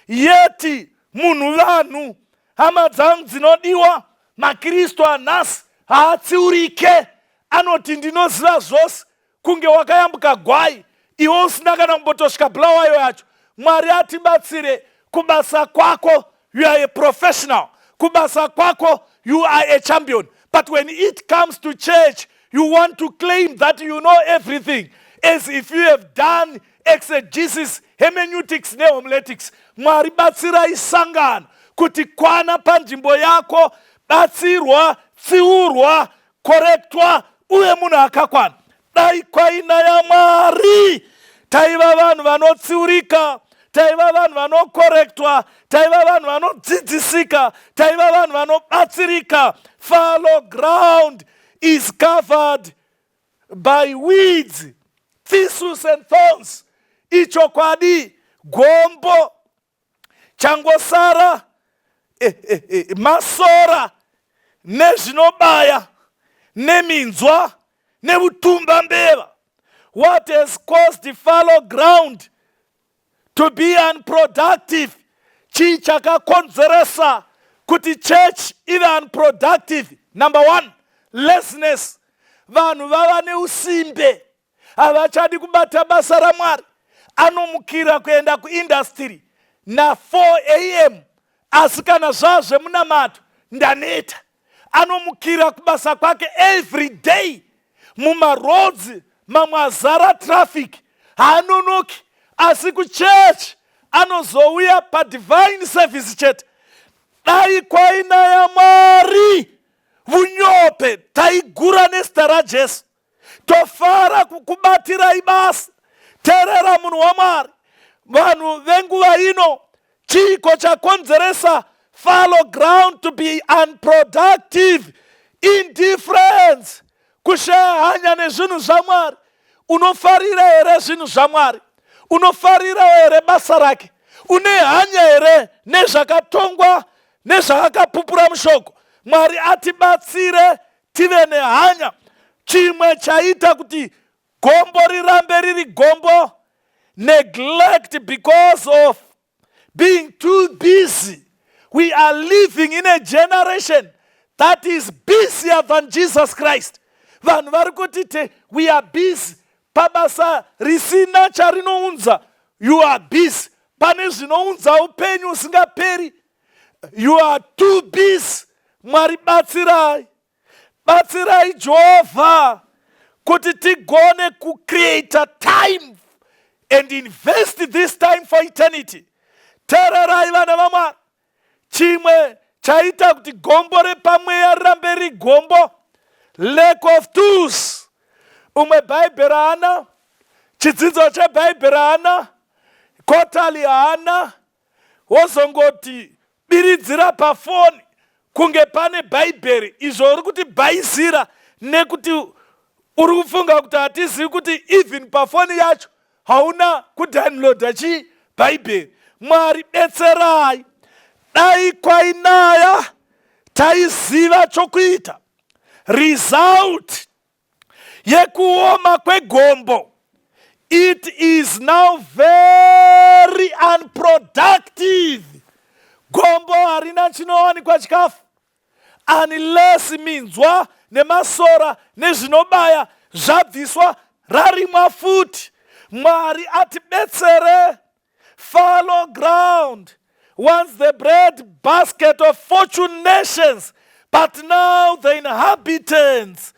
Yet munhu, vanhu, hama dzangu dzinodiwa, maKristu anhasi haatsiurike. Anoti, "Ndinoziva zvose," kunge wakayambuka gwai, iwe usina kana kumbotosvika Bulawayo yacho. Mwari atibatsire. Kubasa kwako you are a professional, kubasa kwako you are a champion, but when it comes to church you want to claim that you know everything, as if you have done exegesis, hermeneutics nehomiletics. Mwari batsirai sangano kuti kwana panzvimbo yako, batsirwa, tsiurwa, korektwa, uye munhu akakwana. Dai kwainaya Mwari, taiva vanhu vanotsiurika, taiva vanhu vanokorektwa, taiva vanhu vanodzidzisika, taiva vanhu vanobatsirika. Fallow ground is covered. by weeds, thistles and thorns. Ichokwadi, gombo changosara masora nezvinobaya neminzwa neutumbambeva. What has caused fallow ground to be unproductive? Chii chakakonzeresa kuti church ive unproductive? Number one, laziness. Vanhu vava neusimbe, havachadi kubata basa raMwari. Anomukira kuenda kuindustry na4 am, asi kana zvaa zvemunamato, ndaneta. Anomukira kubasa kwake every day, mumaroads mamwe azara traffic, haanonoki, asi kuchechi anozouya padivine service chete. Dai kwainaya Mwari, vunyope taigura nezita raJesu, tofara kukubatirai basa. Teerera, munhu waMwari, vanhu venguva ino, chiiko chakonzeresa fallow ground to be unproductive? Indifference, kushaya hanya nezvinhu zvaMwari. Unofarira here zvinhu zvaMwari? Unofarirawo here basa rake? Une hanya here nezvakatongwa nezvaakapupura mushoko? Mwari atibatsire tive nehanya. Chimwe chaita kuti gombo rirambe riri gombo, neglect because of being too busy. We are living in a generation that is busier than Jesus Christ. Vanhu vari kuti te we are busy pabasa risina charinounza. You are busy pane zvinounza upenyu usingaperi, you are too busy. Mwari batsirai, batsirai Jehovha kuti tigone kucreata time and invest this time for eternity. Teererai, vana vaMwari, chimwe chaita kuti gombo repamweya rirambe riri gombo, lack of tools. Umwe Bhaibheri haana, chidzidzo chebhaibheri haana, quarterly haana, wozongoti biridzira pafoni kunge pane Bhaibheri. Izvo uri kuti bhaizira nekuti uri kufunga kuti hatizivi kuti even pafoni yacho hauna kudownloada chii? Bhaibheri. Mwari betserai. Dai kwainaya taiziva chokuita. Result yekuoma kwegombo, it is now very unproductive. Gombo harina chinowanikwa chikafu unless minzwa nemasora nezvinobaya zvabviswa, rarimwa futi. Mwari atibetsere. Fallow ground, once the bread basket of fortune nations, but now the inhabitants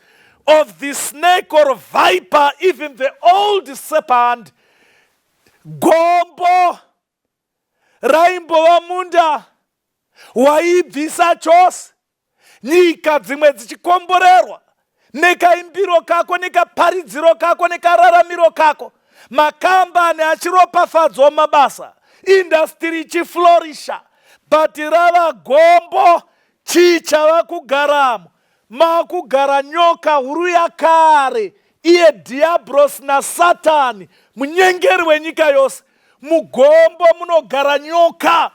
of the snake or viper, even the old serpent. Gombo raimbova munda waibvisa chose, nyika dzimwe dzichikomborerwa nekaimbiro kako, nekaparidziro kako, nekararamiro kako, makambani achiropafadzwa mabasa, industry ichiflourisha, but rava gombo. Chii chava kugaramo? Maakugara nyoka huru yakare, iye Dhiabhorosi naSatani, munyengeri wenyika yose. Mugombo munogara nyoka.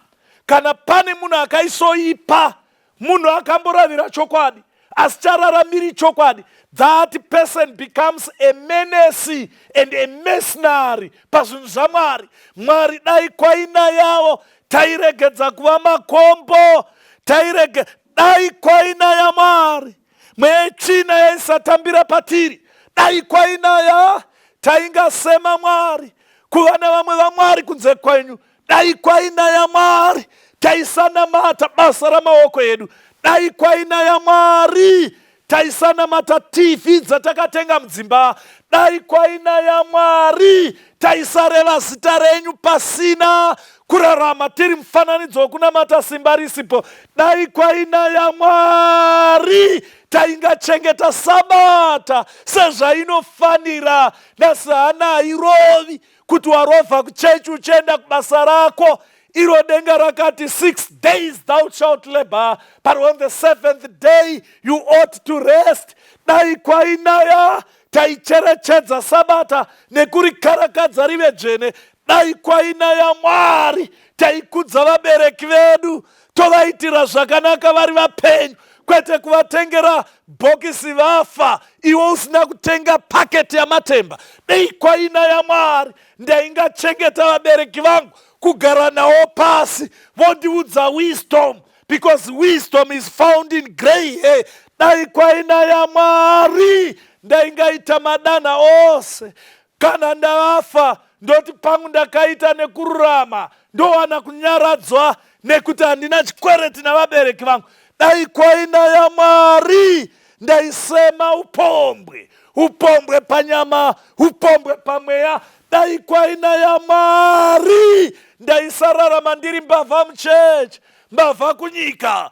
Kana pane munhu akaisoipa, munhu akamboravira chokwadi asi chararamiri chokwadi, that person becomes a menace and a mercenary pazvinhu zvaMwari. Mwari, dai kwaina yavo tairegedza kuva makombo. Tairege dai kwaina yaMwari, mwechina yaisatambira patiri. Dai kwainaya taingasema Mwari kuva navamwe vaMwari kunze kwenyu. Dai kwainaya Mwari taisanamata basa ramaoko edu. Dai kwainaya Mwari taisanamata TV dzatakatenga mudzimba. Dai kwainaya Mwari taisareva zita renyu pasina kurarama tiri mufananidzo wekunamata simba risipo. Dai kwainaya Mwari taingachengeta Sabata sezvainofanira. Nhasi hana hairovi kuti warovha kuchechi uchienda kubasa rako. Iro denga rakati, "6 days thou shalt labor, but on the seventh day you ought to rest." Dai kwainaya. Taicherechedza Sabata nekurikarakadza rive dzvene. Dai kwainaya Mwari, taikudza vabereki vedu, tovaitira zvakanaka vari vapenyu, kwete kuvatengera bhokisi vafa iwe usina kutenga paketi yamatemba. Dai kwainaya Mwari, ndaingachengeta vabereki vangu, kugara navo pasi vondiudza wisdom, because wisdom is found in grey hair. Dai kwainaya Mwari, ndaingaita madanha ose. Kana ndavafa, ndoti pangu ndakaita nekururama, ndowana kunyaradzwa nekuti handina chikwereti navabereki vangu. Dai kwainaya Mwari, ndaisema upombwe, upombwe panyama, upombwe pamweya. Dai kwainaya Mwari, ndaisararama ndiri mbavha muchechi, mbavha kunyika.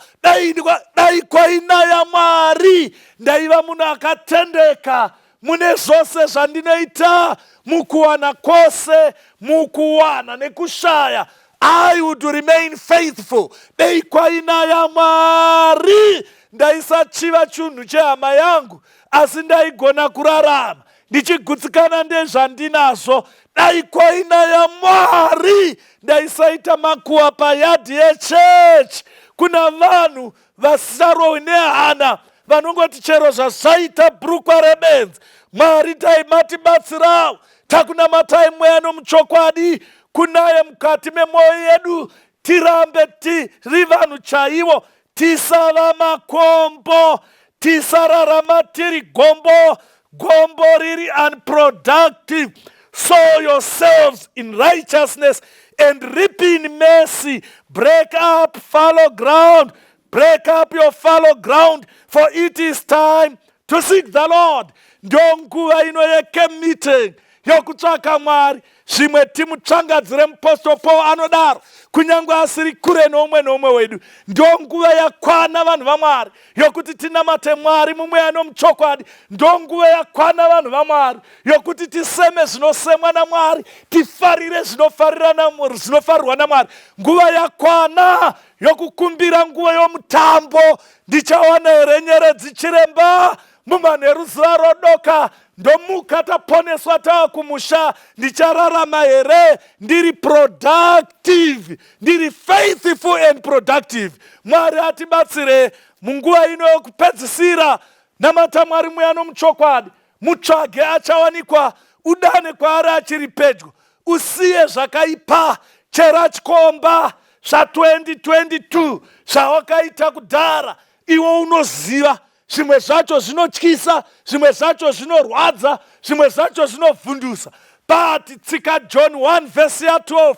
Dai kwainaya Mwari, ndaiva munhu akatendeka mune zvose zvandinoita, mukuwana kwose, mukuwana nekushaya, I would remain faithful. Dei kwainaya Mwari, ndaisachiva chinhu chehama yangu, asi ndaigona kurarama ndichigutsikana ndezvandinazvo. Dai kwainaya Mwari, ndaisaita makuwa payadhi yechechi. Kuna vanhu vasarohwi nehana, vanongoti chero zvazvaita, bhurukwa rebenzi. Mwari, dai matibatsirawo. Takunamatai mweya nomuchokwadi, kunaye mukati memwoyo yedu. Tirambe tiri vanhu chaivo, tisava makombo, tisararama tiri gombo, gombo riri unproductive. Sow yourselves in righteousness and reap in mercy. Break up fallow ground, break up your fallow ground, for it is time to seek the Lord. Ndo nguva ino yecamp meeting yokutsvaka Mwari, zvimwe timutsvangadzire. Mupostle Paul anodaro, kunyange asiri kure noumwe noumwe wedu. Ndo nguva yakwana, vanhu vaMwari, yokuti tinamate Mwari mumweya nomuchokwadi. Ndo nguva yakwana, vanhu vaMwari, yokuti tiseme zvinosemwa naMwari, tifarire zvinofarirwa naMwari. Nguva yakwana yokukumbira nguva yomutambo. Ndichawana here nyeredzi chiremba mumanheru zuva rodoka, ndomuka taponeswa tava kumusha? Ndichararama here ndiri productive, ndiri faithful and productive? Mwari atibatsire munguva ino yokupedzisira. Namata Mwari mweya nomuchokwadi, mutsvage achawanikwa, udane kwaari achiri pedyo. Usiye zvakaipa, chera chikomba zva2022 zvawakaita kudhara. Iwe unoziva zvimwe zvacho zvinotyisa, zvimwe zvacho zvinorwadza, zvimwe zvacho zvinovhundusa, but tsika John 1 vhesi ya12: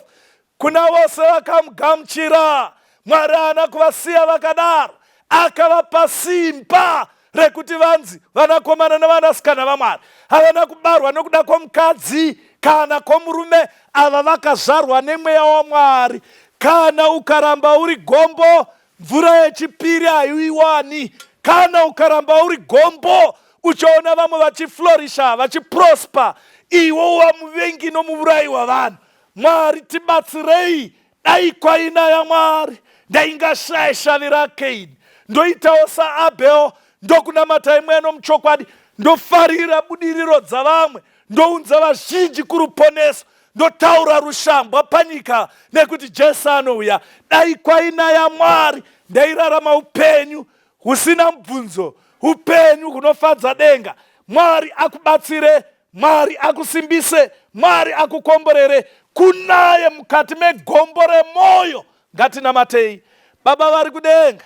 kuna vose vakamugamuchira, Mwari haana kuvasiya vakadaro, akavapa simba rekuti vanzi vanakomana navanasikana vaMwari. Havana kubarwa nokuda kwomukadzi kana kwomurume, ava vakazvarwa nemweya waMwari. Kana ukaramba uri gombo, mvura yechipiri haiiwani. Kana ukaramba uri gombo, uchaona vamwe vachiflourisha, vachiprosper, iwe uva muvengi nomuurayi wavanhu. Mwari tibatsirei. Dai kwainaya Mwari, ndaingashaya shavi raKaini, ndoitawo saAbhel, ndokunamatai mweya nomuchokwadi, ndofarira budiriro dzavamwe, ndounza vazhinji kuruponeso, ndotaura rushambwa panyika nekuti Jesu anouya. Dai kwainaya Mwari, ndairarama upenyu husina mubvunzo, upenyu hunofadza denga. Mwari akubatsire, Mwari akusimbise, Mwari akukomborere. Kunaye mukati megombo remwoyo. Ngatinamatei. Baba vari kudenga,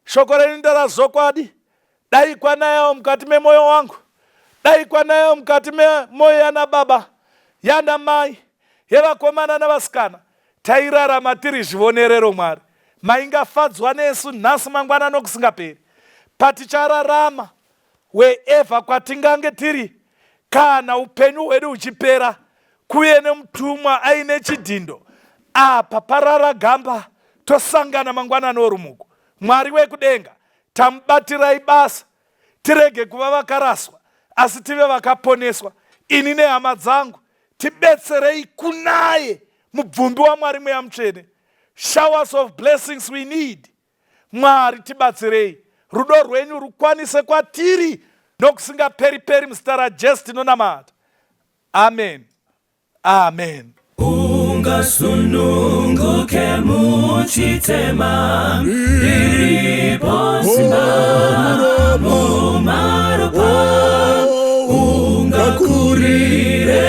shoko renyu nderazokwadi. Dai kwanayawo mukati memwoyo wangu, dai kwanayawo mukati memwoyo yana baba, yana mai, yevakomana navasikana. Tairarama tiri zvivonerero. Mwari, maingafadzwa nesu nhasi, mangwana nokusingaperi. Patichararama, wherever kwatingange tiri, kana upenyu hwedu huchipera, kuye nemutumwa aine chidhindo apa parara gamba, tosangana mangwanani orumuko. Mwari wekudenga, tamubatirai basa. Tirege kuva vakaraswa, asi tive vakaponeswa. Ini nehama dzangu, tibetserei. Kunaye mubvumbi waMwari Mweya Mutsvene. Showers of blessings we need. Mwari tibatsirei, rudo rwenyu rukwanise kwatiri. Nokusingaperi-peri muzita raJesu tinonamata. Amen. Amen. Ungasununguke muchitema riripo simba mumaropa ungakurire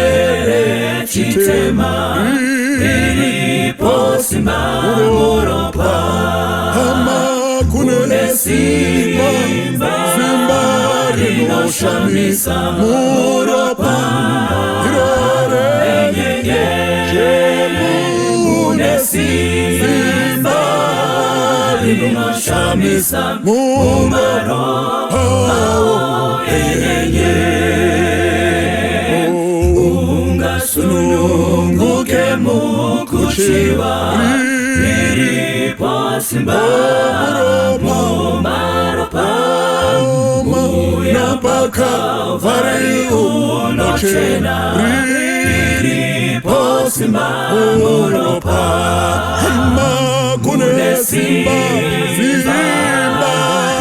chitema riripo simba muropa kune simba simba rinoshamisa muropa mune simba rinoshamisa mumaropa enyenye ungasununguke mukuchiva riripo simba mumaropa Kalvari unochena riripo simba muropa kune simba simba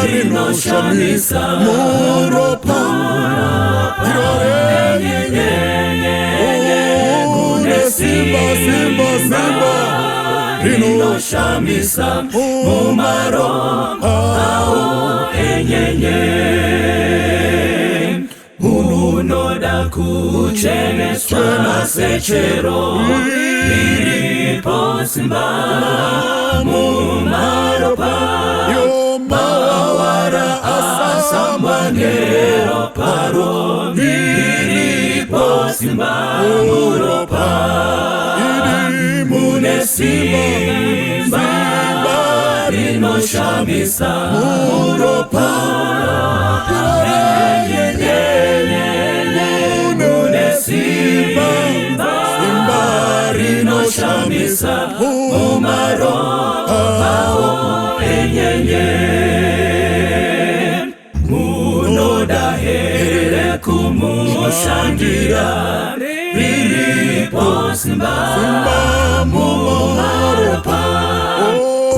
rinoshamisa muropa kune simba simba simba rinoshamisa mumaropa enyenye unoda kucheneswa sechero riripo simba mumaropa mawara asamba neroparo riripo simba muropa mune simba rinoshamisa muropa mune simba simba rinoshamisa mumaropa enyenye munoda here kumushandira riripo simba mumaropa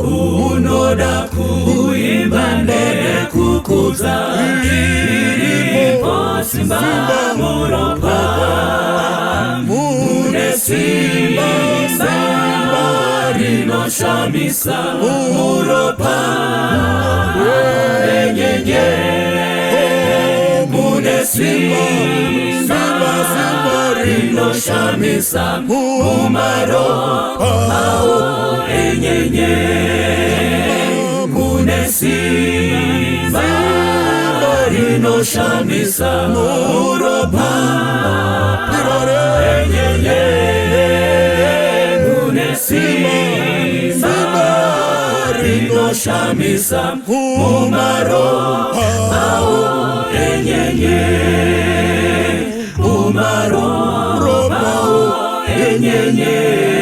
unoda kuimba nekukudza riripo simba muropa mune simba rinoshamisa muropa enyenye mune simba rinoshamisa mumaropa enyenye mune simba rinoshamisa muropa enyenye mune simba rinoshamisa mumaropa enyenye mumaropa enyenye.